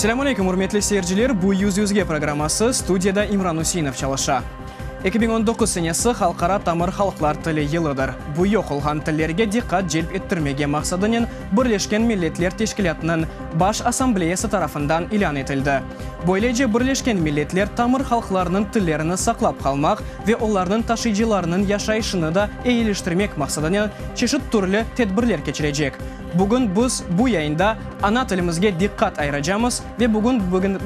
Selâm aleyküm, ürmetli seyirciler, bu Yüz yüzge programması, studiyada İmran Üseinov çalışa. 2019 senesi Halqara tamır halqlar tili yılıdır. Bu yoq olğan tillerge diqqat celp ettirmege maqsadınen Birleşken Milletler Teşkilâtınıñ Baş Assambleyası tarafından ilân etildi. Böylece Birleşken Milletler tamır halqlarnıñ tillerini saqlap qalmaq ve olarnıñ taşıyıcılarınıñ yaşayışını da eyiliştirmek maqsadınen çeşit türlü tedbirler keçirecek. Bugün biz bu yayında ana tilimizge diqqat ayıracamız ve bugün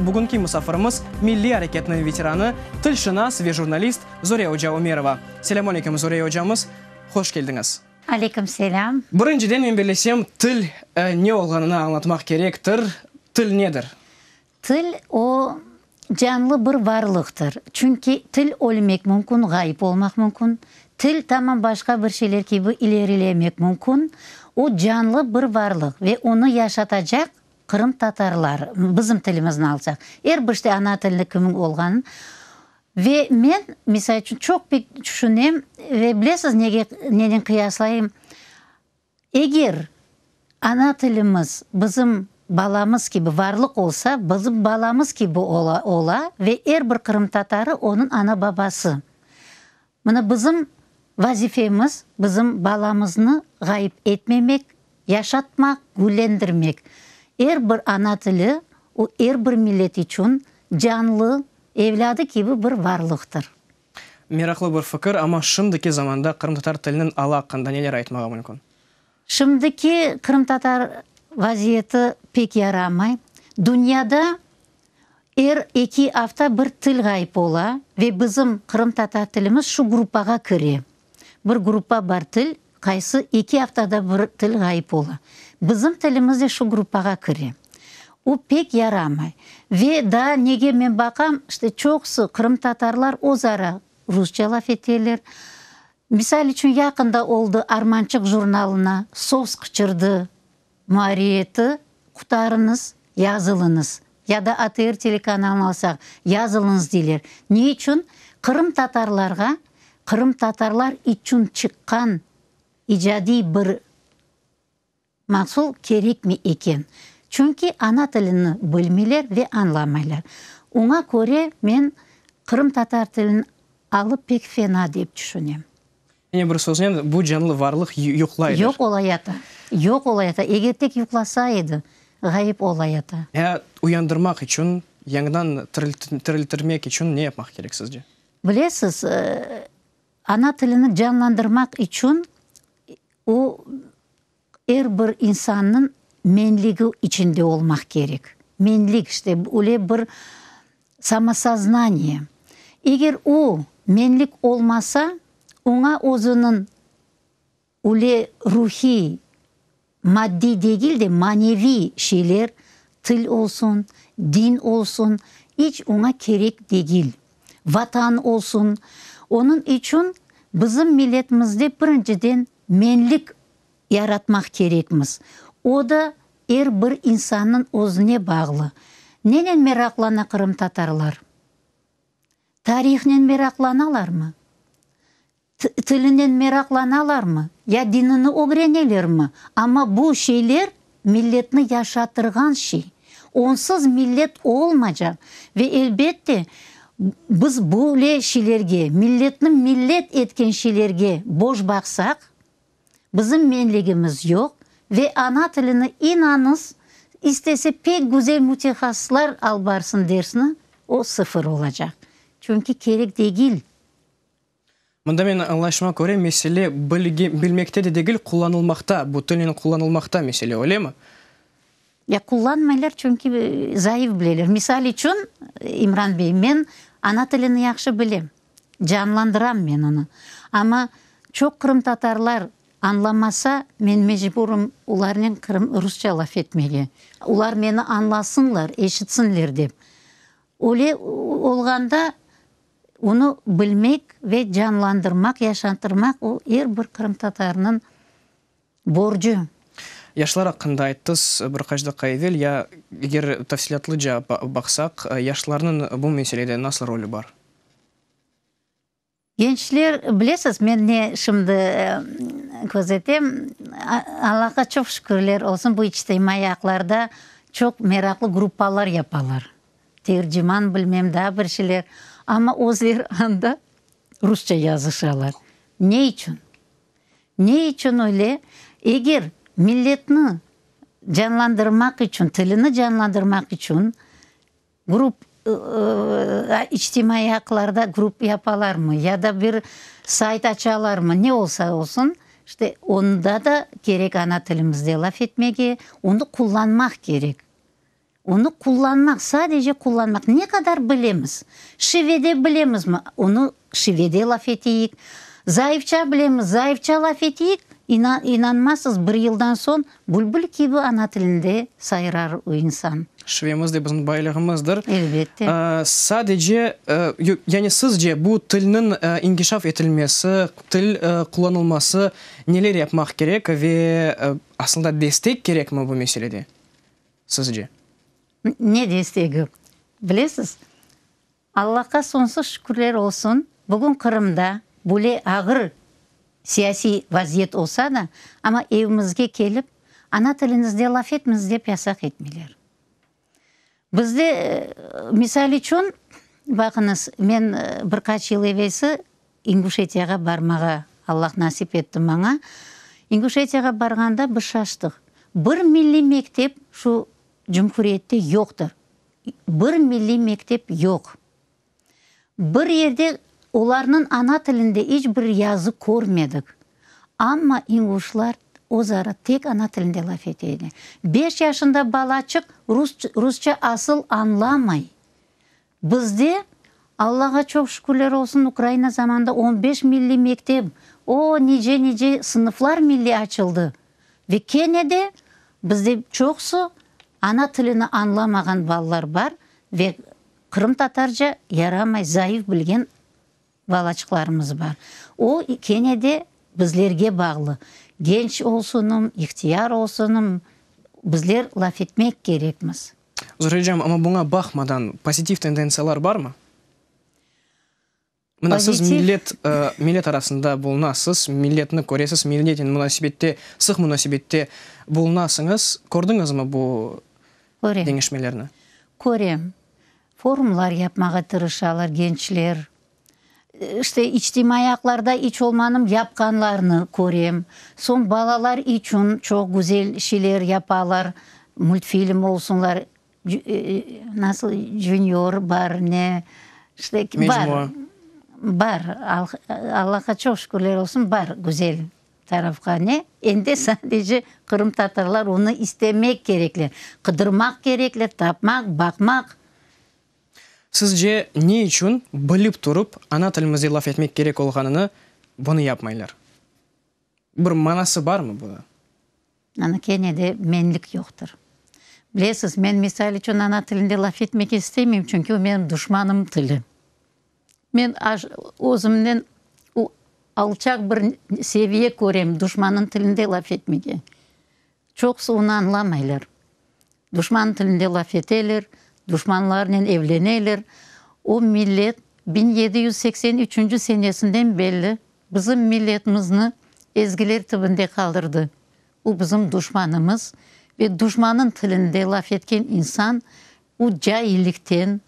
bugünki musafirimiz milliy areketniñ veteranı, tilşınas ve jurnalist Zore oca Ömerova. Selâmü aleyküm, Zore ocamız, hoş keldiñiz. Aleyküm selâm. Birinciden men bellesem, til ne olğanını añlatmaq kerektir. Til nedir? Til, o, canlı bir varlıqtır. Çünki til ölmek mümkün, ğayıp olmaq mümkün. Til tamam başqa bir şeyler kibi ilerilemek mümkün. O, canlı bir varlıq ve onı yaşatacaq qırımtatarlar, bizim tilimizni alsaq, er bir işte ana tilini kimin olğanın. Ve men, misal içün, çoq pek tüşünem ve bilesiz nege, nenen qıyaslayım? Eger ana tilimiz bizim balamız kibi varlıq olsa, bizim balamız kibi ola ola ve er bir qırımtatarı onıñ ana-babası. Mına bizim vazifemiz, bizim balamıznı ğayıp etmemek, yaşatmaq, güllendirmek. Er bir ana tili, o er bir millet içün canlı, evlâdı kibi bir varlıqtır. Meraqlı bir fikir, amma şimdiki zamanda qırımtatar tiliniñ alı aqqında neler aytmağa mümkün? Şimdiki qırımtatar vaziyeti pek yaramay. Dünyada er eki afta bir til ğayıp ola ve bizim qırımtatar tilimiz şu gruppağa kire. Bir gruppa bar til, qaysı eki aftada bir til ğayıp ola. Bizim tilimiz de şu gruppağa kire. O pek yaramay. Ve daa nege men baqam, işte çoqusı qırımtatarlar özara rusça laf eteler. Misal içün, yaqında oldı Armançıq jurnalına sos qıçırdı muarriyeti, qutarıñız, yazılıñız. Ya da ATR telekanalını alsaq, yazılıñız deyler. Ne içün? Qırımtatarlarğa, qırımtatarlar içün çıqqan icadiy bir Mahsul kerekmi eken? Çünki ana tilini bilmeyler ve añlamaylar. Oña köre men qırımtatar tiliniñ alı pek fena dep tüşünem. Yani bir söznen, bu canlı varlıq yuqlaydır. Yoq olayata. Yoq olayata. Eger tek yuqlasa edi, ğayıp olayata. Ya uyandırmaq içün, yañıdan tiriltirmek içün ne yapmaq kerek sizce? Bilesiz, ana tilini canlandırmaq içün O, er bir insannıñ menligi içinde olmaq kerek. Menlik, işte, öyle bir samosoznaniye. Eger o menlik olmasa, oña özüniñ öyle ruhiy, maddiy degil de, maneviy şeyler, til olsun, din olsun, iç oña kerek degil. Vatan olsun. Onıñ içün bizim milletimizde birinciden menlik yaratmaq kerekmiz. O da er bir insannıñ özüne bağlı. Nenen meraqlana qırımtatarlar? Tarihnen meraqlanalarmı? Tilinen meraqlanalarmı? Ya dinini ögrenelermi? Amma bu şeyler milletni yaşatırğan şey. Onsız millet olmacaq. Ve elbette, biz böyle şeylerge, milletni millet etken şeylerge boş baqsaq, bizim menligimiz yoq ve ana tilini, inanıñız, istese pek güzel mütehassıslar alıp barsın dersni, o sıfır olacaq. Çünki kerek degil. Mında men añlaşıma köre, mesele bilgi, bilmekte de degil, qullanılmaqta, bu tilnen qullanılmaqta mesele, öylemi? Ya qullanmaylar, çünki zayıf bileler. Misal içün, İmran bey, men ana tilini yahşı bilem, canlandıram men onı. Amma çoq qırımtatarlar añlamasa, men mecburım olarnen qırım, rusça laf etmege. Olar meni añlasınlar, eşitsinler dep. Öyle olğanda Onı bilmek ve canlandırmaq, yaşatırmaq o er bir qırımtatarnıñ borcu. Yaşlar aqqında ayttız bir qaç daqqa evel. Ya eger tafsilâtlıca baqsaq, yaşlarnıñ bu meselede nasıl rolü bar? Gençler, bilesiz, men ne şimdi közetem, Allahqa çoq şükürler olsun, bu içtimaiy ağlarda. Çoq meraqlı gruppalar yapalar. Terciman bilmem daa bir şeyler. Amma özleri anda rusça yazışalar. Ne içün? Ne içün öyle? Eger milletni canlandırmaq içün, tilini canlandırmaq içün grup, içtimaiy ağlarda grup yapalarmı ya da bir sayt açalarmı, ne olsa olsun, işte, onda da kerek ana tilimizde laf etmege, onı qullanmaq kerek. Onı qullanmaq, sadece qullanmaq. Ne qadar bilemiz? Şivede bilemizmi? Onı şivede laf eteyik. Zayıfça bilemiz, zayıfça laf eteyik. İnanmazsız, bir yıldan soñ bülbül kibi ana tilinde sayrar o insan. Şivemiz de bizim baylığımızdır. Elbette. Sadece, yani sizce bu tilniñ inkişaf etilmesi, til qullanılması neler yapmaq kerek ve aslında destek kerekmi bu meselede? Sizce? Ne destegi? Bilesiz, Allahqa soñsuz şükürler olsun, bugün Qırımda böyle ağır siyasiy vaziyet olsa da, amma evimizge kelip, ana tilinizde laf etmiñiz dep yasaq etmeyler. Bizde, misal içün, baqıñız, men bir qaç yıl evelsi İnguşetiyağa barmağa Allah nasip etti maña. İnguşetiyağa barğanda biz şaştıq. Bir milliy mektep şu cumhuriyette yoqtır. Bir milliy mektep yoq. Bir yerde olarnıñ ana tilinde iç bir yazı körmedik. Amma inguşlar özara tek ana tilinde laf ete edi. Beş yaşında balaçıq rusça asıl añlamay. Bizde, Allağa çoq şükürler olsun, Ukraina zamanında on beş milliy mektep, o, nice-nice sınıflar milliy açıldı. Ve kene de bizde çoqusı ana tilini añlamağan balalar bar ve qırımtatarca yaramay, zayıf bilgen balaçıqlarımız bar. O, kene de bizlerge bağlı. Genç olsunım, ihtiyar olsunım, bizler laf etmek kerekmiz. Zureycam, amma buña baqmadan, pozitiv tendentsiyalar barmı? Mına siz millet, millet arasında bulunasız, milletni köresiz, milletnen munasebette, sıq munasebette bulunasıñız. Kördiñizmi bu deñişmelerni? Körem. Forumlar yapmağa tırışalar gençler. İşte, içtimaiy ağlarda iç olmanım yapqanlarını körem. Soñ balalar içün çoq güzel şeyler yapalar, multfilm olsunlar, nasıl, Junior bar, ne, işte, bar, bar, Allahqa çoq şükürler olsun, bar güzel tarafqa ne. Endi sadece qırımtatarlar onı istemek kerekler, qıdırmaq kerekler, tapmaq, baqmaq. Sizce, ne içün bilip turıp, ana tilimizde laf etmek kerek olğanını, bunı yapmaylar? Bir manası barmı bunıñ? Ana, kene de menlik yoqtır. Bilesiz, men, misal içün, ana tilinde laf etmege istemeyim, çünki o menim duşmanım tili. Men özümden alçaq bir seviye körem duşmanıñ tilinde laf etmege. Çoqusı onı añlamaylar. Duşman tilinde laf eteler, duşmanlarnen evleneler. O millet 1783 senesinden belli bizim milletimizni ezgiler tibinde qaldırdı. O bizim duşmanımız ve duşmanıñ tilinde laf etken insan o caillikten,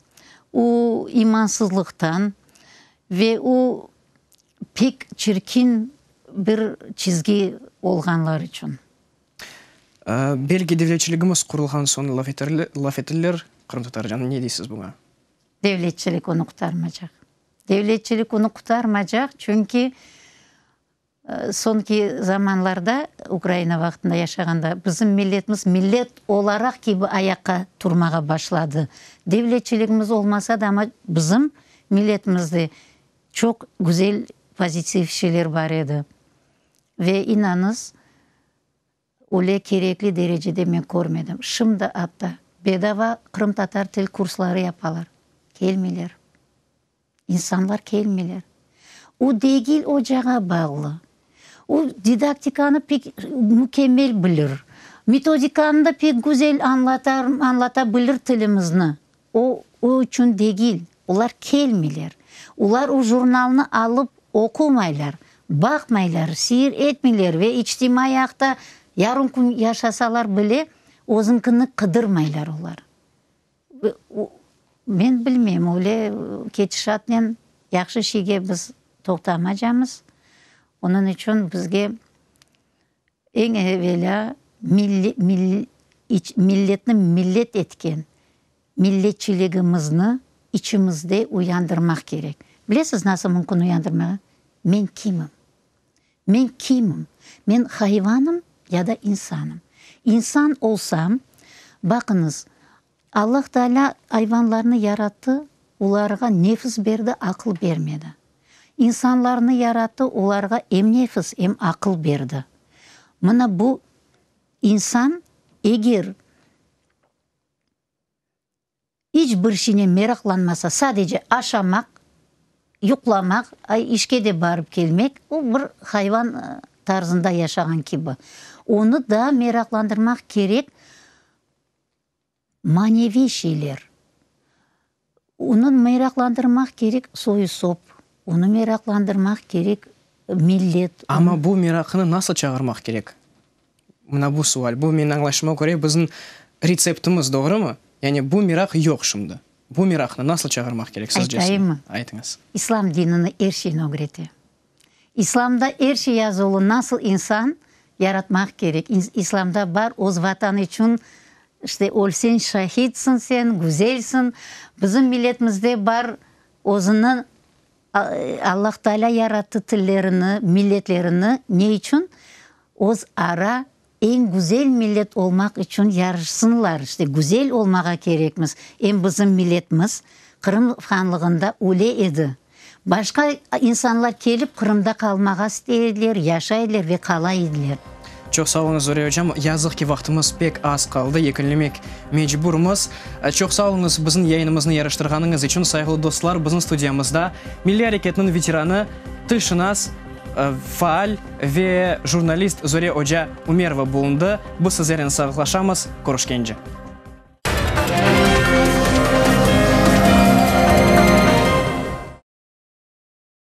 o imansızlıqtan ve o pek çirkin bir çizgi olğanlar içün. Belki devletçiligimiz qurulğan soñ laf etirler qırımtatarca, ne deysiz buña? Devletçilik onı qurtarmacaq. Devletçilik onı qurtarmacaq, çünki soñki zamanlarda, Ukraina vaqtında yaşağanda, bizim milletimiz millet olaraq kibi ayaqqa turmağa başladı. Devletçiligimiz olmasa da, amma bizim milletimizde çoq güzel pozitiv şeyler bar edi. Ve inanıñız, öyle kerekli derecede men körmedim. Şimdi atta bedava qırımtatar til kursları yapalar. Kelmeyler. İnsanlar kelmeyler. O degil ocağa bağlı. O didaktikanı pek mükemmel bilir. Metodikanı da pek güzel añlatar, añlata bilir tilimizni. O, o içün degil. Olar kelmeyler. Olar o jurnalnı alıp oqumaylar, baqmaylar, seyir etmeyler ve içtimaiy ağda yarım kün yaşasalar bile, Özüñkini qıdırmaylar olar. Men bilmeyim, öyle ketişatnen yahşı şeyge biz toqtamacamız. Onıñ içün bizge eñ evelâ milletni millet etken milletçiligimizni içimizde uyandırmaq kerek. Bilesiz, nasıl mümkün uyandırmağa? Men kimim? Men kimim? Men hayvanım ya da insanım? İnsan olsam, baqıñız, Allah Taalâ ayvanlarnı yarattı, olarğa nefis berdi, aqıl bermedi. İnsanlarnı yarattı, olarğa em nefis, em aqıl berdi. Mına bu insan eger İç bir şeynen meraqlanmasa, sadece aşamaq, yuqlamaq, işke de barıp kelmek, o bir hayvan tarzında yaşağan kibi. Onı da meraqlandırmaq kerek maneviy şeyler. Onı meraqlandırmaq kerek soy-sop, onı meraqlandırmaq kerek millet. Amma bu meraqnı nasıl çağırmaq kerek? Mına bu sual. Bu, menim añlaşıma köre, bizim retseptimiz, doğrumı? Yani bu meraq yoq şimdi. Bu meraqnı nasıl çağırmaq kerek, sizcesine? Aytayımmı? Aytıñız. İslam dinini er şeyni ögrete. İslamda er şey yazılı, nasıl insan yaratmaq kerek. İslamda bar, öz Vatanı içün, işte, ölseñ şahidsıñ sen, güzelsiñ. Bizim milletimizde bar, özüni Allah Taalâ yarattı tillerini, milletlerini ne içün? Öz ara eñ güzel millet olmaq içün yarışsınlar. İşte, güzel olmağa kerekmiz. Em bizim milletimiz Qırım hanlığında öle edi. Başqa insanlar kelip Qırımda qalmağa istey ediler, yaşay ediler ve qala ediler. Çoq sağ oluñız, Zure ocam. Yazıq ki, vaqtımız pek az qaldı, yekünlemek mecburmız. Çoq sağ oluñız, bizim yayınımıznı yaraştırğanıñız içün. Sayğılı dostlar, bizim studiyamızda milliy areketniñ veteranı, tilşınas, faal ve jurnalist Zure oca Ümerova bulundı. Biz sizlernen sağlıqlaşamız, körüşkence.